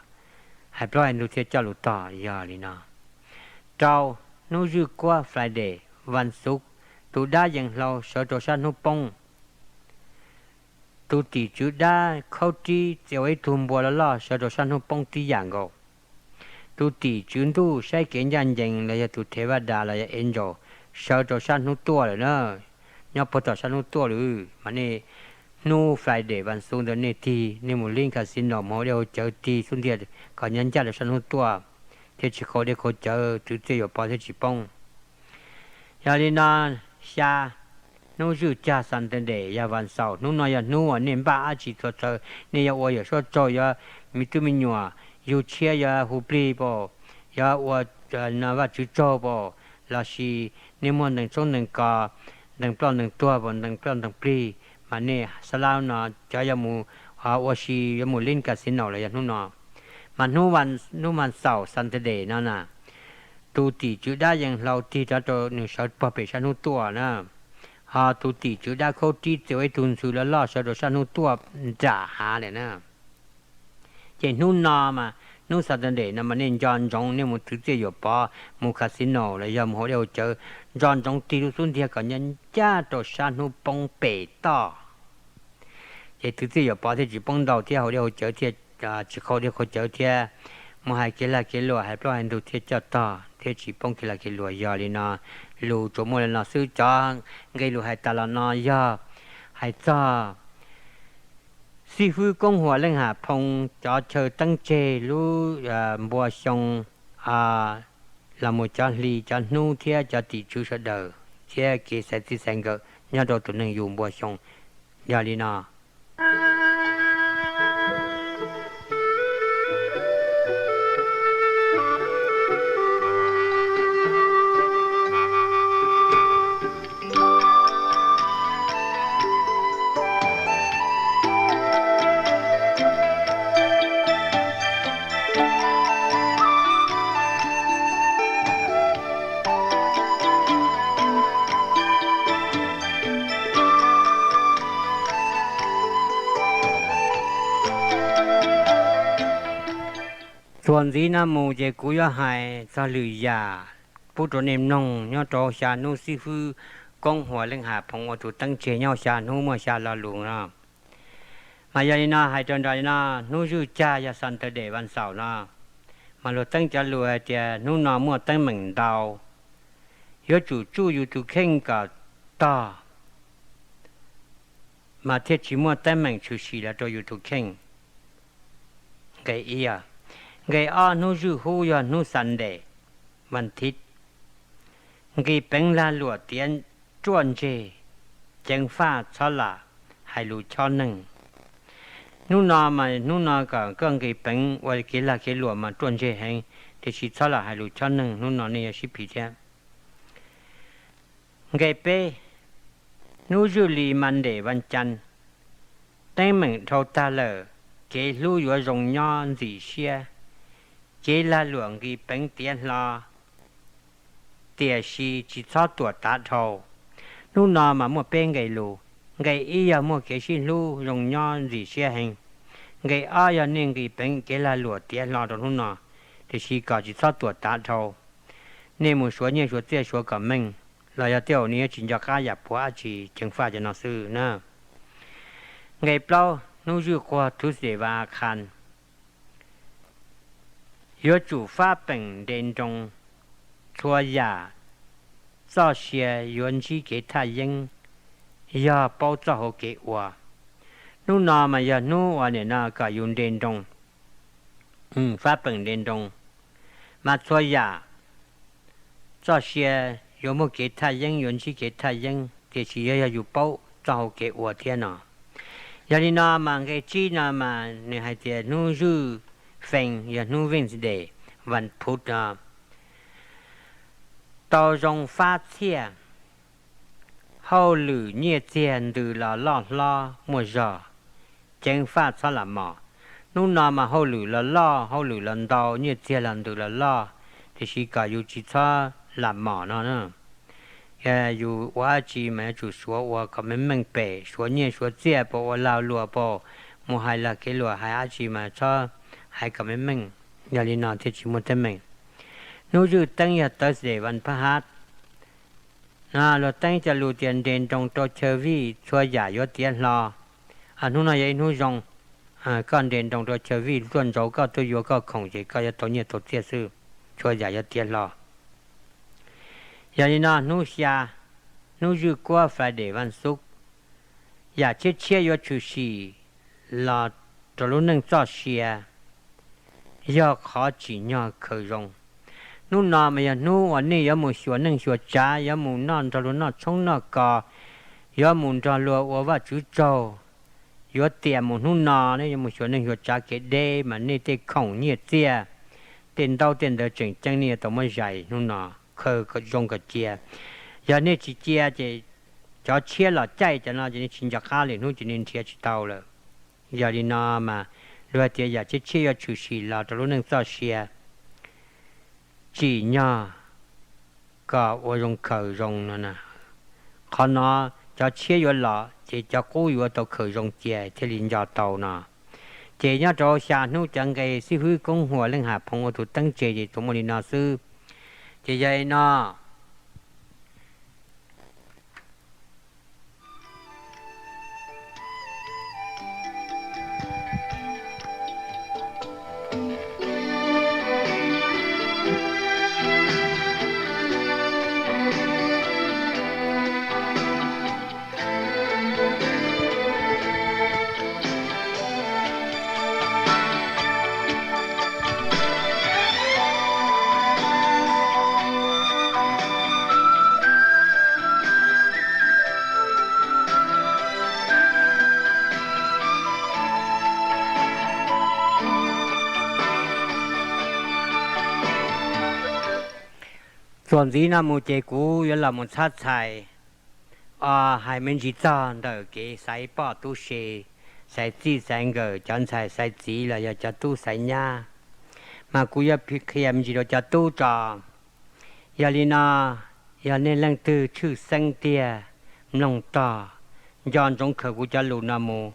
hais plaub hais ntug thiaj coj lus tog. Yog li no, rau, hnub zwj kuab Friday vas xuv, tus dab yees hlau sawv rau sab hnub poob. Tus tim tswv dab khaub rib txia ua ib tug npua loj loj sawv rau sab hnub poob tib yam nkaus. tus tim tswv ntuj saib kev ncaj ncees los yog tus thev vaj das los yog angel sawv rau sab hnub tuaj lawm na, nyob puag tom sab hnub tuaj lawm. Mas nej hnub Friday vas xuv ntawd nej tig, nej mus lib casino mus haus dej haus cawv tig xub ntiag kom nyob ncaj rau sab hnub tuaj, thiaj tsis qaug dej qaug cawv, twv txiaj yuam pov thiaj tsis poob. Yog li no, xya, hnub zwj cag Saturday yog vas xaum, hnub no yog hnub uas nej npaj dab tsi txhua txhua, nej yuav ua yawm suab tsaug, yuav me tub me nyuam yug tshiab, yuav hu plig pam, yuav ua Vajtswv tsaug pam, lossis nej muaj ntees tshoob ntees kos, ntees ploj ntees tuag pam, ntees ploj ntees plig, mas nej xab lab no cov yuav mus ua si, yuav mus lib casino los yog hnub no. Mas hnub vas xaum Saturday no na, tus tim tswv dab yees hlau tig rov rau nws sawv puag pem sab hnub tuaj na, ho tus tim tswv dab khaub rib txia ua ib tug ntxhw loj loj sawv rau sab hnub tuaj nram hav lawm na. Ces hnub no mas hnub Saturday no mas nej nco ntsoov nej mus twv txiaj yuam pov, mus casino los yog mus haus dej haus cawv, nco ntsoov tig lub xub ntiag kom nyob ncaj rau sab hnub poob pem toj. Ces twv txiaj yuam pov thiaj tsis poob ntau thiab haus dej haus cawv thiaj tsis qaug dej qaug cawv thiab, mus hais kev lag kev luam hais plaub hais ntug thiaj coj tog thiab tsis poob kev lag kev luam. Yog li no, lus tsuas muaj li no xwb. Cov nqe lus hais tas los no yog hais txog xib fwb Koob Huas Leej Ham Phoo cov chaw teeb tseg lub npua xyoo los mus cov hli cov hnub thiab cov tim tswv sawv daws thiab kev xaiv txij xaiv nkawm nyob rau tus neeg yug npua xyoo. Yog li no, txuas ntxiv no mus ces kuv yuav hais txog lwm yam pub rau nej mloog nyob rau xya hnub xib fwb Koob Huas Leej Ham Phoo ua tus teeb tseg nyob xya hnub muaj xya lo lus no. Mas yog li no hais rau nram li no, hnub zwj cag yog Saturday vas xaum no, mas luag teeb cov lus hais tias hnub no muaj teeb meem ntau, yuav tsum tsuj yus tus kheej kom tog, mas thiaj tsis muaj teeb meem tshwm sim los rau yus tus kheej. Nqe ib, nqe ob, hnub zwj hub yog hnub Sunday, vas thiv, nqis peev lag luam tiav ruaj ntseg, ceev faj txhob lam hais lus chob neeg. Hnub no mas hnub no kom koj nqis peev ua kev lag kev luam mas ruaj ntseg heev, tiam sis txhob lam hais lus chob neeg, hnub no nej yuav sib phim thiab. Nqe peb, hnub zwj li Monday vas cas, teeb meem dhau tag lawm, kev hlub yuav zoo nyob ntxim siab, cev lag luam nqis peev tiav hlo, tiam sis tsis txhob tuam tav dhau. Hnub no mas muaj peb nqe lus, nqe ib yog muaj kev sib hlub zoo nyob ntxim siab heev, nqe ob yog nej nqis peev kev lag luam tiav hlo rau hnub no, tiam sis kom tsis txhob tuam tav dhau. Nej mus suav nyiaj suav txiaj suav kom meej, los yog tej zaum nej yuav tsis nco qab yam puav dab tsi, ceev faj cov no xwb na. Nqe plaub, hnub zwj quag Tuesday vas a khas, yuav tsum fab peem nres nroos, txhua yam txoj sia yuav ntsib kev thaj yeeb, yog paub txoj hauv kev ua. Hnub no mas yog hnub uas nim no kom yus nres nroos, fab peem nres nroos, mas txhua yam txoj sia yuav muaj kev thaj yeeb, yuav ntsib kev thaj yeeb, tiam sis yog yog yus paub txoj hauv kev ua thiab no. Yog li no mas nqe tsib no mas nws hais tias hnub zwj fees yog hnub Wednesday, vas phuv no, tau zoo fab txhiaj, hauj lwm nyiaj txiag ntws los loj hlob muaj zog, ceev faj txhob lam mos. Hnub no mas hauj lwm los loj, hauj lwm los ntau, nyiaj txiag los ntws los loj, tiam sis kom yus tsis txhob lam mos no. Yus ua dab tsi mas yuav tsum suav ua kom meej meej pem, suav nyiaj suav txiaj pam, ua lag luam pam, mus hais lag kev luam hais dab tsi mas txhob hais kom meej meej. Yog li no thiaj tsis muaj teeb meem. Hnub zwj teeb yog Thursday vas phab hab, luag teeb cov lus tias nres nroos rau chaw vij, txhua yam yuav tiav hlo. Hnub no yog ib hnub zoo, koj nres nroos rau chaw vij tuaj ntsaum koj tuaj yuav koj khoom ces koj yuav tau nyiaj tau txiaj xwb, txhua yam yuav tiav hlo. Yog li no hnub xya, hnub zwj kuab Friday vaj xub, yam tshiab tshiab yuav tshwm sim los rau lub neej txoj sia yog qhov tsim nyog khaws zoo. Hnub no mas yog hnub uas nej yuav mus xyuas neej xyuas tsav, yuav mus noj nrog luag noj tshoob noj kos, yuav mus nrog luag ua Vajtswv tsaug. Yuav tiam mus hnub no nej yuav mus xyuas neej xyuas tsav kev deb mas nej tej khoom nyiaj txiaj, tej ntaub tej ntawv tseem ceeb nej yuav tau muab zais hnub no, khaws zoo kom cia. Yog nej tsis cia ces cov tshiab los caij cov no ces nej tsis nco qab li, hnub ces nej nrhiav tsis tau lawm. Yog li no mas luag hais tias yam tshiab tshiab yuav tshwm sim los rau lub neej txoj sia, tsim nyog kom ua zoo khaws zoo no. Qhov no cov tshiab yuav los ces cov qub yuav tau khaws zoo cia thiaj li nco tau no. Ces nyob rau xya hnub cov nqe xib hwb Koob Huas Leej Ham Phoov ua tus teeb tse ces tsuas muaj li no xwb. Ces yog li no Txuas ntxiv no mus ces kuv yuav los mus txhab txhais, o, hais me ntsis txog ntawm kev xaiv poj tub se, xaiv txij xaiv nkawm, cov ntxhais xaiv txiv los yog cov tub xaiv nyab, mas kuv yuav qhia me ntsis rau cov tub tso. Yog li no, yog nej leej twg tshwj xeeb tiag, mloog tog, nco ntsoov khaws kuv cov lus no mus,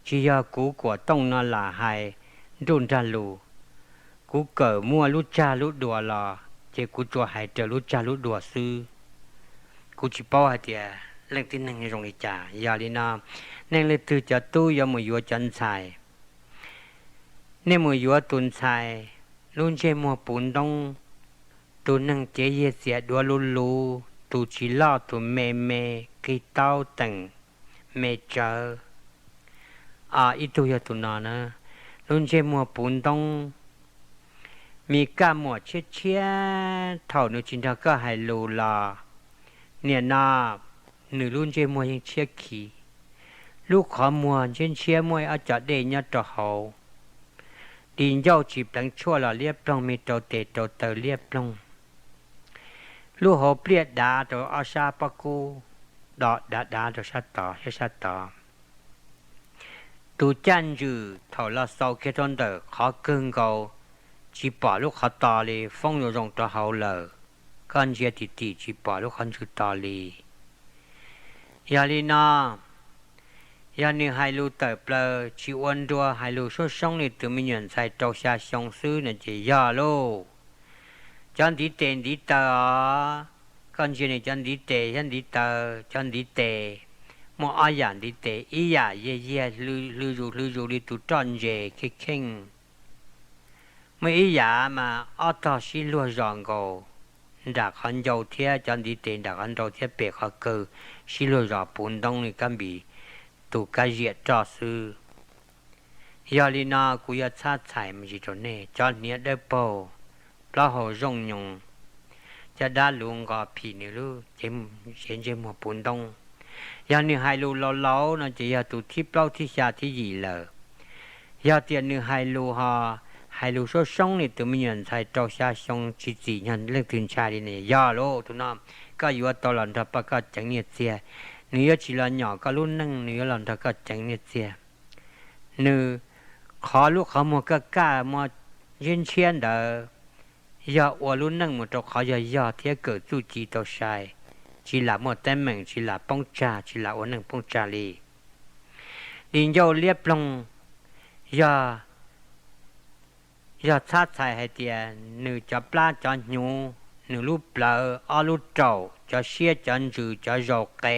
tsis yog kuv Kuam Tooj no lam hais nruj nrag lus. Kuv kawm muaj lub tsag lub dua los ces kuv tsuas hais raws lub tsag lub dua xwb. Kuv tsis paub hais tias leej tib neeg zoo li cas. Yog li no, nej leej twg cov tub yuav mus yuav cov ntxhais, nej mus yuav tus ntxhais lub ntsej muag puv ntoob, tus neeg cev yiag txias duav luv luv, tus tsis loj tus me me, qig taub teem me tsawv. Ib tug yog tus no na, lub ntsej muag puv ntoob, me kaj muam tshiab tshiab, thaum nws tsis nrog koj hais lus los nim no nws lub ntsej muag yeej tshiab khiv. Lub qhov muag ntshiab ntshiab muaj ib ob co dej nyob rau hauv. Di ncauj tsis pleev tshuaj los liab ploog, me rau tes rau taw liab ploog. Lub hauv pliaj dav rau ob sab pob kub, do dav dav rau sab tod thiab sab tod. Tus caj ntswm thaum los xaus kiag rau ntawm qhov kawg nkaus, tsis pom lub qhov to li, foob zoo zoo rau hauv lawm. Koj ntsia tim tim tsis pom lub qhov ntswg to li. Yog li no, yog nws hais lus tawm plaws tsis ua nrua, hais lus soob soob li tus me nyuam ntxhais rau xya xyoo xwb no ces yog lauj. Cov ntiv tes ntiv taw os, koj ntsia nws cov ntiv tes thiab ntiv taw, cov ntiv tes, muaj ob yam ntiv tes, ib yam yiag yiag hlw zus hlw zus li tus roj ntses kheej kheej. Muaj ib yam mas ob tog sib luag zos nkaus, nram qhov ncau thiab cov ntiv tes nram qhov ncau thiab pem qhov kawg sib luag zos puv ntoob li kab npis tus kab ziam roj xwb. Yog li no kuv yuav txhab txhais me ntsis rau nej, cov hniav dawb paug, plaub hau zooj nyoos, caj dab luv nqos phim nws lub cev ntsej muag puv ntoob. Yog nws hais lus laus laus no ces yog tus thib plaub thib xya thib yim lawm. Yog tias nws hais lus ho hais lus soob soob li tus me nyuam ntxhais rau xya xyoo tsis txim nyog leej twg ntshai li ne, yog lauj. Tus no koj yuav tau los nrog pab koj ceev nyiaj txiag. Nws yuav tsis los nyom koj lub neej, nws yuav los nrog koj ceev nyiaj txiag. Nws qhov lub qhov muag kaj kaj muaj ntshiab ntshiab ntawd yog ua lub neej mus rau qhov yog yog thiab kawm txuj ci tau sai, tsis lam muaj teeb meem, tsis lam poob tsag, tsis lam ua neej poob tsag li. Di ncauj liab ploog yog, yog txhab txhais hais tias nws cov plab cov hnyuv, nws lub plawv, ob lub raum, cov siab cov ntsws cov zaus qe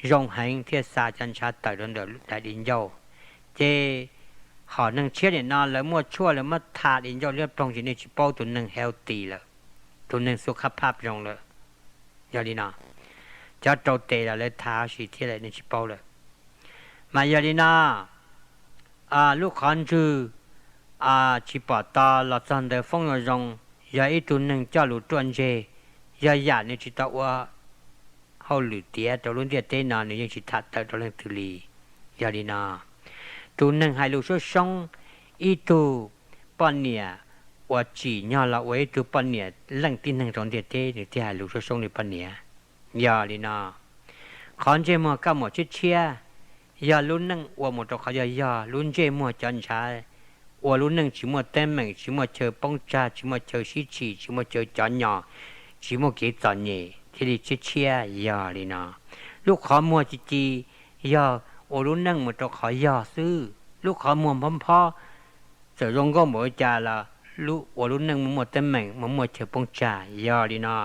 zoo heev thiaj xa cov ntshav tawm rau ntawm daim di ncauj. Ces hom neeg tshiab nim no lawv muaj tshuaj lawv muab tha di ncauj liab ploog ces nej tsis paub tus neeg healthy lawm, tus neeg xu khab phab zoo lawm. Yog li no, cov rau tes los lawv tha sis thiab lawm nej tsis paub lawm. Mas yog li no, lub qhov ntswg tsis pom to los txog ntawd foob zoo zoo, yog ib tug neeg coj lus ruaj ntseg, yog yam nws tsis tau ua hauj lwm tiav rau lub ntiaj teb no nws yeej tsis tham tawm rau leej twg li. Yog li no, tus neeg hais lus soob soob, ib tug poj niam uas tsim nyog los ua ib tug poj niam leej tib neeg rau ntiaj teb nws thiaj hais lus soob soob nws poj niam. Yog li no, qhov ntsej muag kaj muam tshiab tshiab, yog lub neej ua mus rau qhov yog yog lub ntsej muag cov ntshav, ua lub neej tsis muaj teeb meem, tsis muaj chaw poob tsag, tsis muaj chaw sib tshis, tsis muaj chaw cov nyom, tsis muaj kev txom nyem thiaj li tshiab tshiab. Yog li no, lub qhov muag ci ci yog ua lub neej mus rau qhov yog xwb, lub qhov muag nphob nphob, txawm zoo nkauj npaum li cas los ua lub neej muaj muaj teeb meem, muaj muaj chaw poob tsag. Yog li no,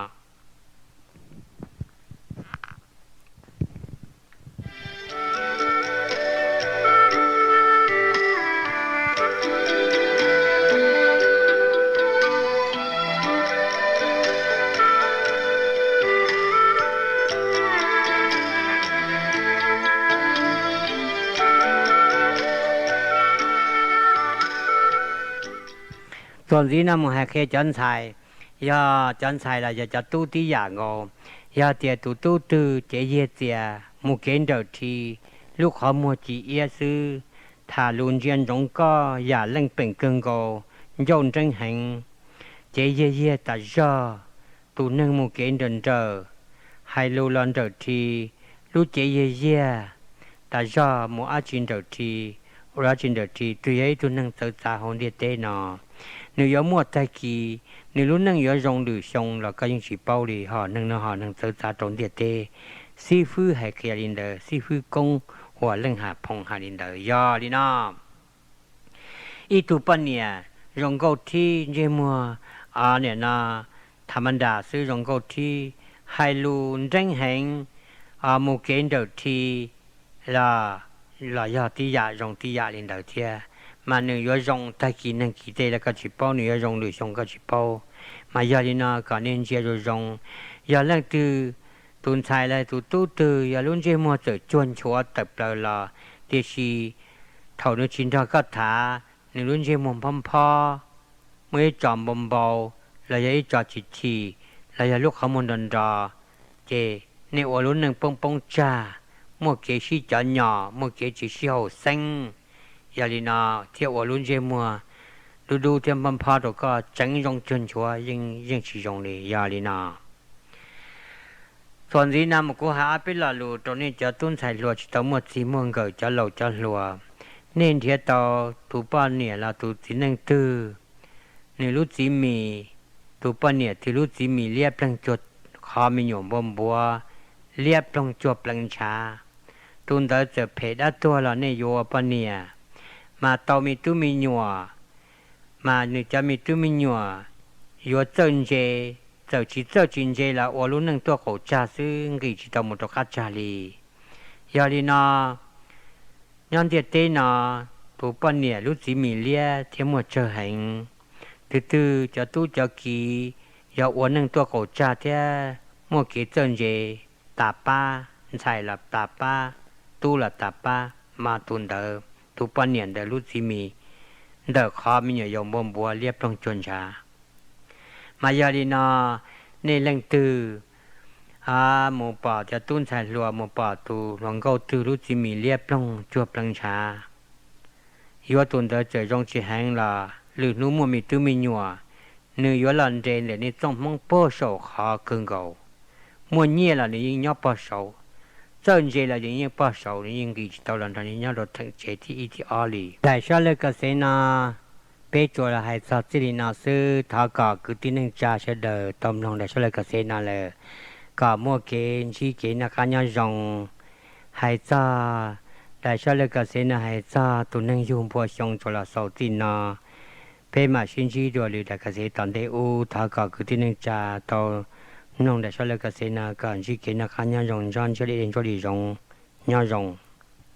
txuas ntxiv no mus hais qhia cov ntxhais, yog cov ntxhais los yog cov tub tib yam nkaus. Yog tias tus tub twg cev yiag txias mus kev nrawm rhi, lub qhov muag ci iab xwb, tham lus ntsia ntsoov koj yam leej peem kawg nkaus, ncauj nreeb heev, cev yiag yiag tas zog, tus neeg mus kev nrawm nrawm, hais lus los nrawm rhi, lub cev yiag yiag tas zog mus dab tsi nrawm rhi, ua dab tsi nrawm rhi, twb yog ib tug neeg txawv txav hauv ntiaj teb no. Nws yuav muaj tag kis, nws lub neej yuav zoo lwm xyoo los koj yeej tsis paub li. Hom neeg no hom neeg txawv txav rau ntiaj teb. Xib fwb hais qhia li ntawd, xib fwb Koob uas leej Ham Phoo hais li ntawd. Yog li no, ib tug poj niam zoo nkauj thib ntsej muag, o, nim no tha ma nras xwb zoo nkauj thib, hais lus nreeb heev, mus kev nrawm rhi, los yog tib yam zoo tib yam li ntawd thiab. Mas nws yuav zoo tag kis neeg kis tej los koj tsis paub, nws yuav zoo lwm xyoo koj tsis paub. Mas yog li no kom nej ntsia zoo zoo. Yog leej twg, tus ntxhais los tus tub twg yog lub ntsej muag txawm cuag nchuav tawm plaws los, tiam sis thaum nws tsis nrog koj tham, nws lub ntsej muag nphob nphob, muaj ib tso npau npau, los yog ib tso chim chim, los yog lub qhov muag nro nro, ces nej ua lub neej poob poob tsag, muaj kev sib cov nyom, muaj kev tsis sib haum xeeb. Yog li no, thiaj ua lub ntsej muag dub dub thiab nphob nphob rau koj, tseev zoo cuag nchuav yeej tsis zoo li. Yog li no, txuas ntxiv no mus kuv hais ob peb lo lus rau nej cov tub ntxhais hluas tsis tau muaj txij muaj nkawm, cov laus cov hluas. Nej nrhiav tau tus poj niam los tus txiv neej twg, nws lub txiv mis, tus poj niam twg lub txiv mis liab ploog cuag qhov me nyuam npua npuav, liab ploog cuag pleev ntshav, tus ntawd txawm phem dab tuag los nej yuav ua poj niam, mas tau me tub me nyuam, mas nws cov me tub me nyuam yuav txawj ntse, txawm tsis txawj tsis ntse los ua lub neej tuaj qaum tsag xwb, nqis tsis tau mus rau qab tsag li. Yog li no, nyob ntiaj teb no, tus poj niam lub txiv mis liab thiab muaj tsawg heev. Tus twg cov tub cov kiv yog ua neej tuaj qaum tsag thiab muaj kev txawj ntse, tas pab, ntxhais los tas pab, tub los tas pab, mas tus ntawd, tus poj niam ntawd lub txiv mis ntawm qhov me nyuam yaus npua npuav liab ploog cuag ntshav. Mas yog li no, nej leej twg mus pom cov tub ntxhais hluas, mus pom tus hluas nkauj twg lub txiv mis liab ploog cuag pleev ntshav, yuav tus ntawd txawm zoo tsis heev los lwm hnub muaj me tub me nyuam, nws yuav los nres ntawm nej txoj hmoob puag saum qhov kawg nkaus. Muaj nyiaj los nws yeej nyob puag saud, txawj ntse los nws yeej pog saud, nws yeej nqis tsis tau los nrog nej nyob rau theem tsev thib ib thib ob li. Daim sab laj ka xev no, peb tsuas los hais txog txij li no xwb. Thov kom kwv tij neej tsa sawv daws tau mloog daim sab laj ka xev no lawm, kom muaj kev ntsib kev noj qab nyob zoo. Hais txog daim sab laj ka xev no hais txog tus neeg yug npua xyoo tsuas los xaus txij no. Peb mam sib ntsib dua lwm daim ka xev tom ntej ub. Thov kom kwv tij neej tsa tau mloog daim sab laj ka xev no kom ntsib kev noj qab nyob zoo, ntsib li dej ntsib li zoov, nyob zoo.